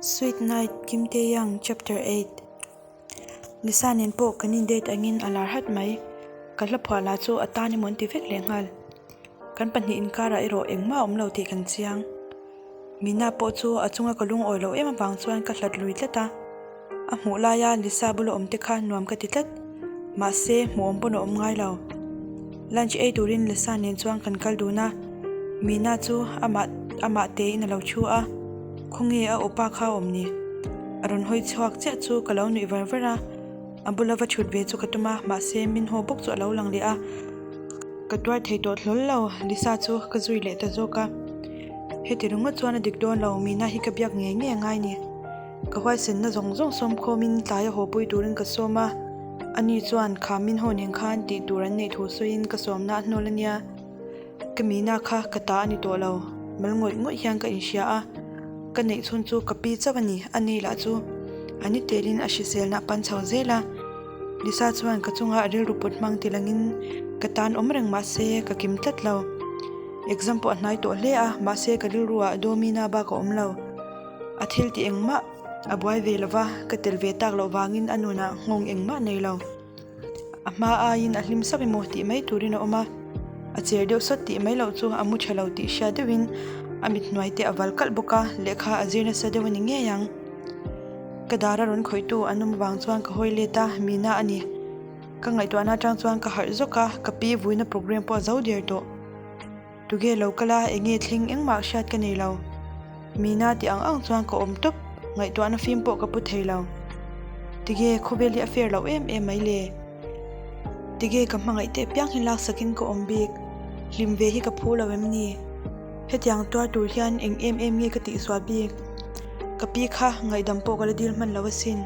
Sweet Night, Kim Tae-young, Chapter 8 Lisa nen pawh kan in date angin a lar hat mai. Ka hla phuah lah chu a tan emaw an ti vek lehnghal. Kan pahnih inkarah erawh engmah a awm lo tih kan chiang. Mina pawh chu a chunga ka lungawi loh em avang chuan ka hlat lui tlat a. A hmuh laia Lisa bula awm te kha nuam ka ti tlat. Mahse, hmuhawm pawn a awm ngai lo. Lunch ei turin Lisa nen chuan kan kal dun a. Mina chu amah amah tein a lo thu a. Khawnge a awpa kha a awm ni? A rawn hawi chhuak chiah chu ka lo nuih var var a. A bula va thut ve chu ka tum a, mahse min haw bawk chu a lo lang leh a. Ka tuar thei tawh hlawl lo, Lisa chu ka zui leh ta zawk a. Heti ringawt chuan a dik dawn lo, Mina hi ka biak ngei ngei a ngai ni. Ka huaisenna zawng zawng sawm khawmin tlaia haw pui turin ka sawm a, ani chuan kha min haw nen khan tih tur an neih thu sawiin ka sawmna a hnawl a nia. Ka Mina kha ka ta a ni tawh lo, mal ngawih ngawih hian ka inhria a, ka neih chhun chu ka pi chauh a ni, a ni lah chu a ni telin a hriselna a pan chho zel a. Lisa chuan ka chunga a rilru put hmang ti langin ka tan awm reng mahse ka kim tlat lo. Exam pawh a hnai tawh hle a, mahse ka rilruah Domina bak a awm lo. A thil tih engmah a buai ve lova, ka tel ve tak loh vangin a nunah nghawng engmah nei lo. A hma aiin a hlim sap emaw tih mai turin a awm a, a cher deuh sawt tih mai loh chu a mu tha lo tih hria deuhin a mit hnuai te a val kalh bawk a, lehkha a zir nasa deuh a ni ngei ang. Ka dar a rawn khawihtu an awm avang chuan ka hawi let a, Mina a ni. Ka ngaihtuahna atang chuan ka harh zawk a, ka pi vuina programme pawh a zo der tawh. Tuge lo kal a, enge thleng engmah hriat ka nei lo. Mina tih ang ang chuan ka awm tawp, ngaihtuahna fim pawh ka pu thei lo. Tige khawvel hi a fair loh em em mai le. Tige ka hmangaih teh piang hi laksakin ka awm bik, hlim ve hi ka phu lo em ni? Hetiang tuar tur hian eng em em nge ka tihsual bik? Ka pi kha ngaihdam pawh ka la dil hman lo asin.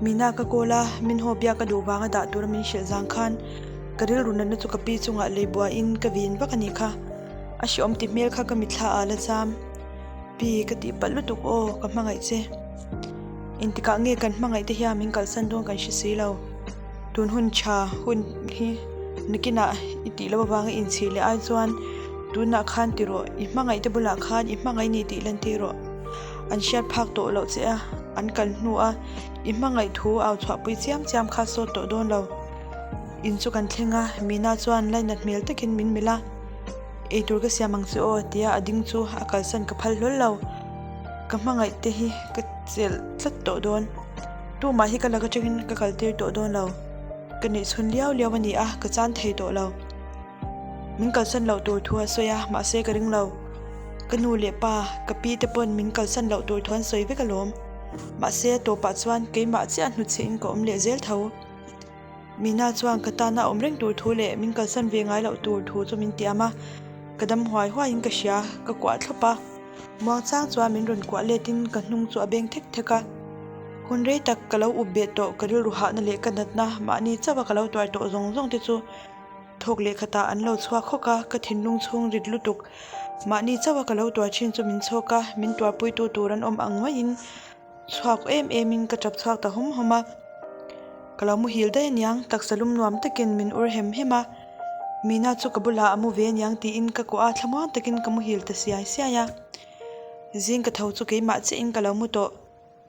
Mina ka call a, min haw biak ka duh vanga dah tura min hrilh zang khan ka rilru natna chu ka pi chungah lei buaiin ka vin vak a nih kha. A hreawm ti hmel kha ka mitthla ah la zam. Pi, ka tih palh lutuk aw, ka hmangaih che. Engtikah nge kan hmangaih te hian min kalsan dawn kan hre si lo. Tun hun tha hun hi nakinah i tih loh avanga inchhir leh ai chuan tunah khan ti rawh, i hmangaih te bulah khan i hmangaih ni tih lan tir rawh. An hriat phak tawh loh che a, an kal hnu a, i hmangaih thu au chhuahpui chiam chiam kha sawt tawh dawn lo. In chu kan thleng a, Mina chuan lainat hmel takin min melh a, Eitur ka siam ang che aw tia a ding chu a kalsan ka phal hlawl lo. Ka hmangaih te hi ka chelh tlat tawh dawn. Tumah hi ka lak atangin ka kal tir tawh dawn lo. Ka neih chhun liau liau a ni a, ka chan thei tawh lo. Min kalsan loh tur thu a sawi a, mahse ka ring lo. Ka nu leh pa, ka pi te pawn min kalsan loh tur thu an sawi vek alawm. Mahse a tawpah chuan keimah chiah hnutchhiah in ka awm leh zel tho. Mina chuan ka tana awm reng tur thu leh min kalsan ve ngai loh tur thu chu min tiam a, ka dam huai huaiin ka hria, ka kuah thlawp a. Muangchang chuan min rawn kuah letin ka hnung chu a beng thek thek a. Hun rei tak ka lo up beh tawh, ka rilru hahna leh ka natna mahni chauha ka lo tuar tawh zawng zawng te chu thawk leh khatah an lo chhuak hawk a, ka thinlung chhung rit lutuk mahni chauha ka lo tuar thin chu min chhawk a, min tuarpuitu tur an awm ang maiin Chhuak em em in ka tap chhuak ta hawm hawm a, ka lo muhil daih aniang taksa lum nuam takin min ur hem hem a, Mina chu ka bulah a mu ve aniang tiin ka kuah a, thlamuang takin ka muhil ta siai siai a, zing ka tho chu keimah chiah in ka lo mu tawh,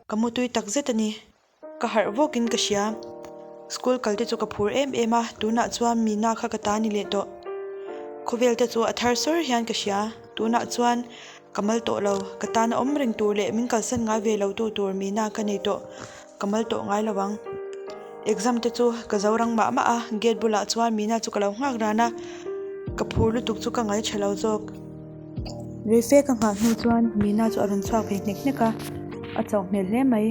ka mu tui tak zet a ni, ka harh vawk in ka hria, school kal te chu ka phur em em a, tunah chuan Mina kha ka ta ni leh tawh, khawvel te chu a thar sawr hian ka hria, tunah chuan. Ka mal tawh lo, ka tana awm reng tur leh min kalsan ngai ve lo tu tur Mina ka nei tawh, ka mal tawh ngai lo ang. Exam te chu ka zo rang mah mah a, gate bulah chuan Mina chu ka lo nghak ran a, ka phur lutuk chu ka ngai tha lo zawk. Reife ka nghah hnu chuan Mina chu a rawn chhuak ve hnek hnek a, a chauh hmel hle mai.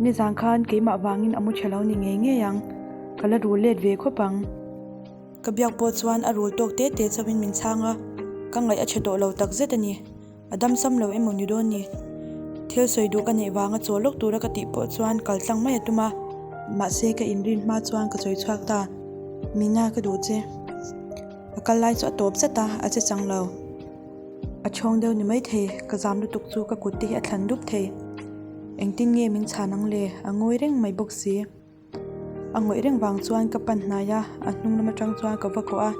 Nizan khan keimah vangin a mu tha lo ni ngei ngei ang, ka la rul let ve khawp ang. Ka biak pawh chuan a rul tawk te te chauhin min chhang a, ka ngaih a tha tawh lo tak zet a ni. A damsam lo emaw ni dawn ni? Thil sawi duh ka neih vanga chaw lawk tura ka tih pawh chuan kal tlang mai a tum a, mahse ka inrin hma chuan ka sawi chhuak ta, Mina ka duh che. A kal lai chu a tawp zet a, a che chang lo. A chhawng deuh ni maithei, ka zam lutuk chu ka kut te hi a thlan dup thei. Engtin nge min chhan ang le? A ngawi reng mai bawk si. A ngawih reng vang chuan ka pan hnai a, a hnung lam atang chuan ka va kawh a,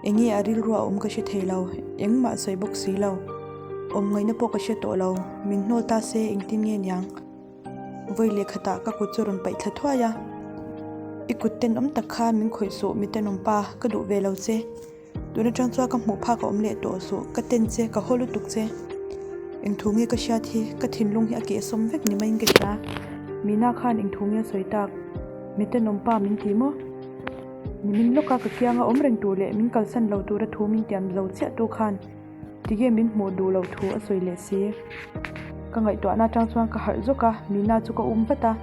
enge a rilru a awm ka hre thei lo, engmah sawi bawk si lo. Awm ngaihna pawh ka hre tawh lo, min hnawl ta se engtin nge niang? Vawi leh khatah ka kut chu rawn paih thla thuai a, I kut tenawm tak kha min khawih suh mi tenawm pa, ka duh ve lo che. Tun atang chuan ka hmuh phak a awm leh tawh suh, ka ten che, ka haw lutuk che. Eng thu nge ka hriat hi, ka thinlung hi a kehsawm vek ni maiin ka hria. Mina khan eng thu nge a sawi tak? Mi tenawm pa min ti maw? Nimin lawka ka kianga awm reng tur leh min kalsan lo tura thu min tiam zo chiah tu khan Tige min hmuh duh loh thu a sawi leh si. Ka ngaihtuahna atang chuan ka harh zawk a, Mina chu ka um vat a.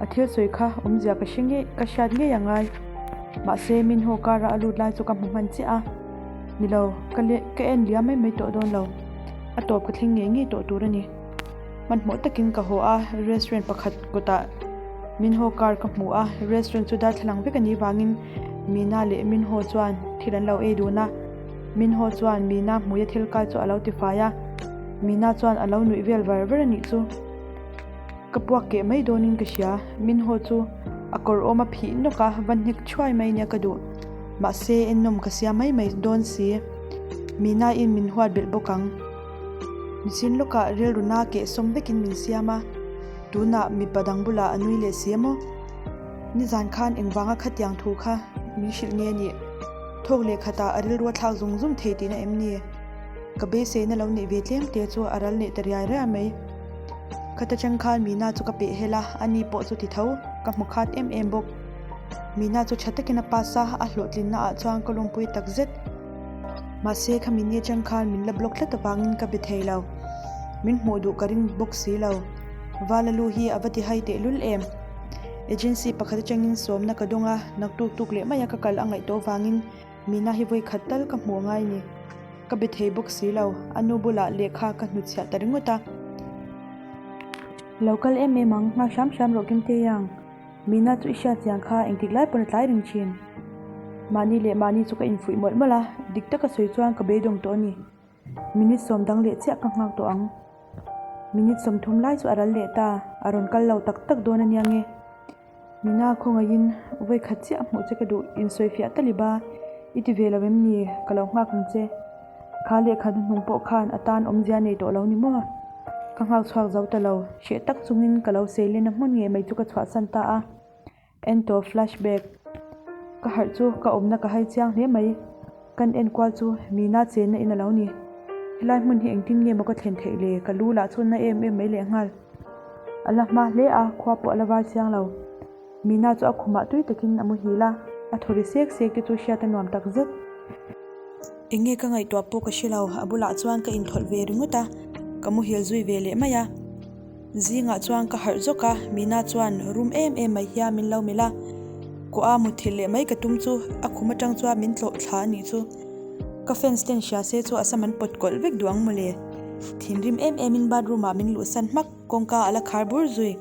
A thil sawi kha awmzia ka hre ngei, ka hriat ngei a ngai. Mahse, min haw kara a lut lai chu ka hmu hman chiah a. Ni lo, ka leh, ka en liam mai mai tawh dawn lo. A tawp ka thleng ngei ngei tawh tur a ni. Hmanhmawh takin ka haw a, restaurant pakhat kawtah Minho car ka hmu a, restaurant chu darthlalang vek a nih vangin Mina leh Minho chuan thil an lo ei dun a. Minho chuan Mina hmuia thil kai chu a lo tifai a, Mina chuan a lo nuih vel var var a nih chu. Ka puak keh mai dawnin ka hria, Minho chu a kawr awm a phih nawk a, va hnek thuai mai nia ka duh. Mahse ennawm ka sia mai mai dawn si. Mina in min huat belh bawk ang. Nichin lawkah rilru na keh sawm vekin min siam a, tunah mipa dang bulah a nui leh si a maw? Nizan khan engvanga khatiang thu kha min hrilh nge nih? Thawk leh khatah a rilru a thlak zung zung thei tihna em ni? Ka beiseina lo neih ve tlem te chu a ral neih ta riai riai mai. Khata chang khan Mina chu ka peh hel a, ani pawh chu ti tho, ka hmu khat em em bawk. Mina chu tha takin a pass a, a hlawhtlinna ah chuan ka lawmpui tak zet. Mahse khami ni atang khan min la block tlat avangin ka be thei lo. Min hmuh duh ka ring bawk si lo. Vala lu hi a va ti hai tehlul em? Agency pakhat atangin sawmna ka dawng a, naktuk tuk leh maia ka kal a ngaih tawh vangin Mina hi vawi khat tal ka hmuh ngai ni. Ka be thei bawk si lo, a nu bulah lehkha ka hnutchhiah ta ringawt a. Lo kal em em ang, nghak hram hram rawh Kimtei ang. Mina chu i hriat chiang kha engtik lai pawn a tlai reng thin. Mahni leh mahni chu ka infuih mawlh mawlh a, dik taka sawi chuan ka beidawng tawh a ni. Minute sawm dang leh chiah ka nghak tawh ang. Minute 30 lai chu a ral leh ta, a rawn kal lo tak tak dawn a nia nge. Mina khawngaihin vawi khat chiah hmuh che ka duh, insawifiah ta liba, i ti ve lo em ni, ka lo nghak ang che. Kha lehkha hnuhnung pawh khan a tan awmzia nei tawh lo ni maw? Ka nghak chhuak zo ta lo, hreh tak chungin ka lo seilen a hmun ngei mai chu ka chhuahsan ta a. Ento flashback. Ka harh chu ka awmna ka hai chiang hle mai. Kan enkual chu Mina chenna in a lo ni. Helai hmun hi engtin nge maw ka thlen theih le? Ka lu lah chu na em em mai lehnghal. A la hma hle a, khua pawh a la var chiang lo. Mina chu a khumah tui takin a muhil a, a thaw ri sek sek te chu hriat a nuam tak zet. Eng nge ka ngaihtuah pawh ka hre lo, a bulah chuan ka inthawlh ve ringawt a, ka muhil zui ve leh mai a. Zingah chuan ka harh zawk a, Mina chuan rum em em mai hian min lo melh a, kuah a muthilh leh mai ka tum chu a khum atang chuan min tlawh thla a nih chu. Ka fans ten hria se chu a sam an pawt kawlh vek duh ang mawle. Thinrim em em in bathroom ah min luhsan hmak. Kawngka a la khar bur zui.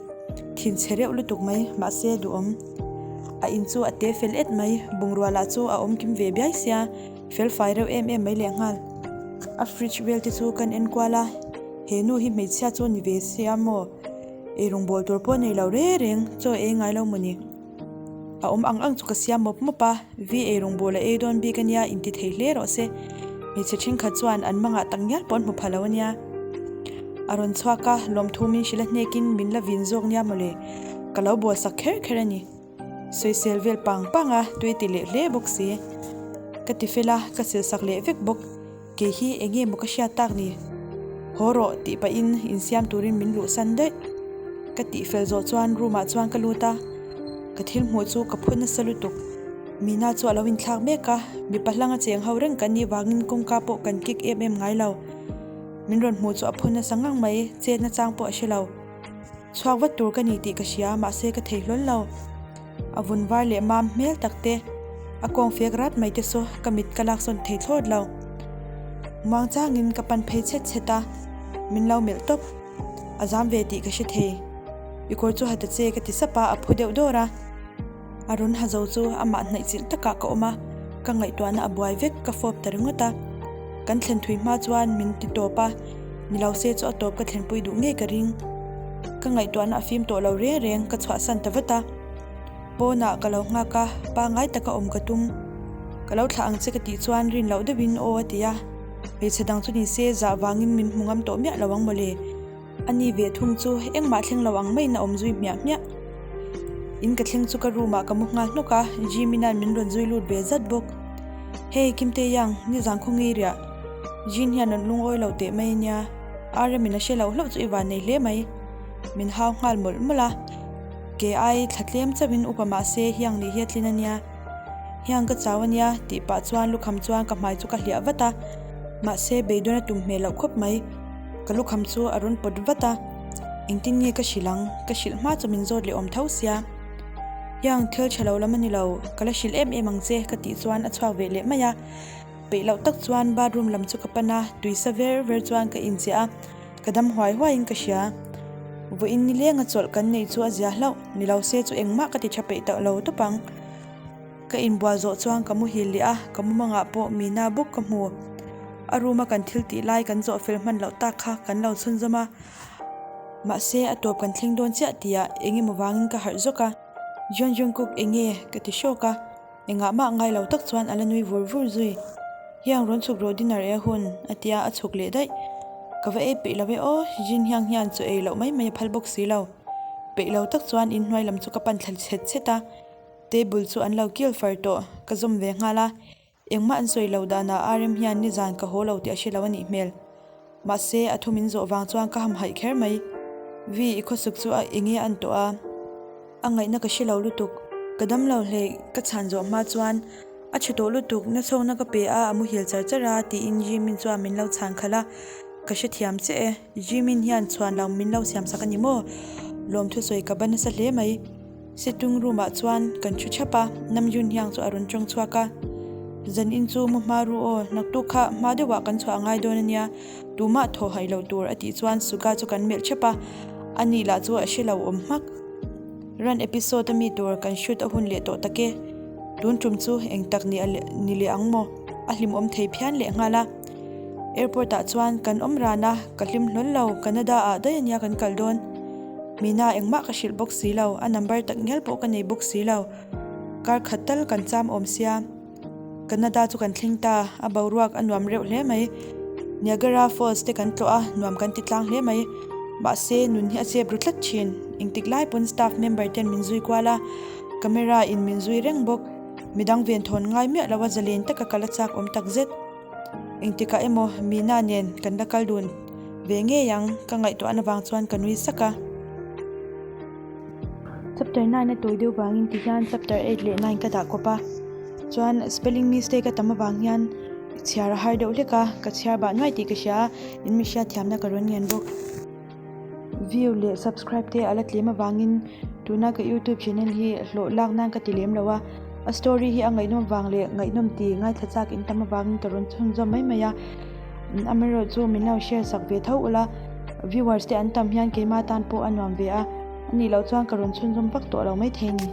Thin chhe reuh lutuk mai, mahse duhawm. A in chu a te fel et mai, bungrua lah chu a awm kim ve biai sia, fel fai reuh em em mai lehnghal. A fridge vel te chu kan en kual a, he nu hi hmeichhia chu ni ve sia maw? Eirawng bawl tur pawh nei lo reng reng, chaw ei ngai lo mawni? A awm ang ang chu ka siam mawp mawp a, vi ei rawngbawl a ei dawn bik a nia inti thei hle rawh se. Hmeichhe thenkhat chuan an mangah tak ngial pawh an hmu pha lo a nia. A rawn chhuak a, lawmthu min hrilh a hnekin min la vin zawk nia mawle. Ka lo bawl sak kher kher a ni. Sawisel vel pang pang a, tui ti leh hle bawk si. Ka ti fel a, ka sil sak leh vek bawk. Kei hi eng nge maw ka hriat tak ni? Haw rawh tih pahin insiam turin min luhsan daih. Ka tihfel zawh chuan room ah chuan ka lut a, ka thil hmuh chu ka phu nasa lutuk. Mina chu a lo inthlak mek a, mipa hlanga cheng ho reng kan nih vangin kawngka pawh kan kik em em ngai lo. Min rawn hmuh chu a phu nasa ngang mai, chetna chang pawh a hre lo. Chhuak vat tur ka ni tih ka hria, mahse ka thei hlawl lo. A vun var leh mam hmel tak te, a kawng fek rat mai te saw ka mit ka laksawn thei thlawt lo. Muang changin ka pan phei chhet chhet a, min lo melh tawp. A zam ve tih ka hre thei. I kawr chu ha ta che ka ti sap a, a phu deuh dawr a. A rawn ha zo chu amah hnaih chilh takah ka awm a, ka ngaihtuahna a buai vek ka fawp ta ringawt a. Kan thlen thui hma chuan min ti tawp a, ni lo se chu a tawp ka thlenpui duh ngei ka ring. Ka ngaihtuahna a fim tawh lo reng reng ka chhuahsan ta vat a. Pawnah ka lo nghak a, pangngai taka awm ka tum. Ka lo thlah ang che ka tih chuan rin loh deuhin aw a ti a. Hmeichhe dang chu nise zah vangin min hmu ngam tawh miah lo ang mawle. A ni ve thung chu engmah thleng lo ang maiin a awm zui hmiah hmiah. In ka thleng chu ka room ah ka mu nghal hnawk a, Jimin-a'n min rawn zui lut ve zat bawk. Hey Kim Tae-young, nizan khaw ngei riah. Jin hian rawn lungawi lo teh mai a nia. RM-in a hre lo hlauh chu i van nei hle mai. Min hau nghal mawlh mawlh a. Ke ai thla tlem chauhin upa mahse hiang nih hi a tlin a nia. Hiang ka chau a nia tih pah chuan lukham chuan ka hmai chu ka hliah vat a. Mahse beidawn a tum hmel loh khawp mai. Ka lukham chu a rawn pawt vat a. Engtin nge ka hrilh ang? Ka hrilh hma chu min zawt leh awm tho sia. Hiang thil tha lo lam a ni lo, ka la hrilh em em ang che ka tih chuan a chhuak ve leh mai a. Peih loh tak chuan bathroom lam chu ka pan a, tui sa ver ver chuan ka inchiah a, ka dam huai huaiin ka hria. Vawiin nilenga chawlh kan neih chu a zia hlauh, ni lo se chu engmah ka ti tha peih tawh lo tawp ang. Ka inbual zawh chuan ka muhil leh a, ka mumangah pawh Mina bawk ka hmu. A room a kan thil tih lai kan zawh fel hman loh tak kha kan lo chhunzawm a, mahse a tawp kan thleng dawn chiah tihah eng emaw vangin ka harh zawk a. Jeon Jungkook eng nge? ka ti hrawk a. Engah mah ngai lo tak chuan a la nui vur vur zui. Hiang rawn chhuk rawh dinner ei a hun, a tia a chhuk leh daih. Ka va ei peih lo e aw, Jin hiang hian chaw ei loh mai mai a phal bawk si lo. Peih lo tak chuan inhnuai lam chu ka pan thla chhet chhet a, table chu an lo kil far tawh, ka zawm ve nghal a. Engmah an sawi lo danah RM hian nizan ka haw lo tih a hre lo a nih hmel. Mahse, a thu min zawh vang chuan ka hamhaih kher mai. Vi, i khawsuk chu a enge an tawh a? A ngaihna ka hre lo lutuk. Ka dam lo hlei, ka chhan zawh hma chuan a chhe tawh lutuk, na chhawkna ka pe a, a muhil char char a, tiin Jimin chuan min lo chhan khalh a. Ka hrethiam che e, Jimin hian chhuan lo min lo siamsak a ni maw? Lawmthu sawi ka ba nasa hle mai. Sitting room ah chuan kan thu thap a, Namjoon hiang chu a rawn tawng chhuak a. Zanin chu mu hma ru aw, naktuk kha hma deuhah kan chhuah a ngai dawn a nia, tumah thaw haih loh tur a tih chuan Suga chu kan melh thap a, a nih lah chu a hre lo awm hmak. Run episode a mi tur kan shoot a hun leh tawh tak e, tun tum chu eng tak ni ni leh ang maw, a hlimawm thei phian leh nghal a. Airport ah chuan kan awm ran a, ka hlim hlawl lo, Canada ah daih a nia kan kal dawn. Mina engmah ka hrilh bawk si lo, a number tak ngial pawh ka nei bawk si lo. Kar khat tal kan cham awm sia. Canada chu kan thleng ta, a boruak a nuam reuh hle mai. Niagara Falls te kan tlawh a, nuam kan ti tlang hle mai. Mahse, nun hi a chep ru tlat thin. Engtik lai pawn staff member ten min zui kual a, camera in min zui reng bawk. Midang venthawn ngai miah lo a zalen taka kal a chak awm takzet. Engtikah emaw Mina nen kan la kal dun ve ngei ang ka ngaihtuahna vang chuan ka nui sak a. Chapter 9 a tawi deuh vangin ti hian chapter 8 leh 9 ka dah kawp a, chuan spelling mistake a tam avang hian chhiar a har deuh hlek a, ka chhiar bah nuai tih ka hria a, in mi hriatthiamna ka rawn ngen bawk. View leh subscribe te a la tlem avangin tuna ka youtube channel hi hlawh lak nan ka ti lem lo a, a story hi a ngaihnawm vang leh ngaihnawm ti ngaithla chak in tam avangin ka rawn chhunzawm mai mai a, amaherawh chu min lo share sak ve tho ula, viewers te an tam hian keimah tan pawh a nuam ve a, anih loh chuan ka rawn chhunzawm vak tawh lo maithei a ni.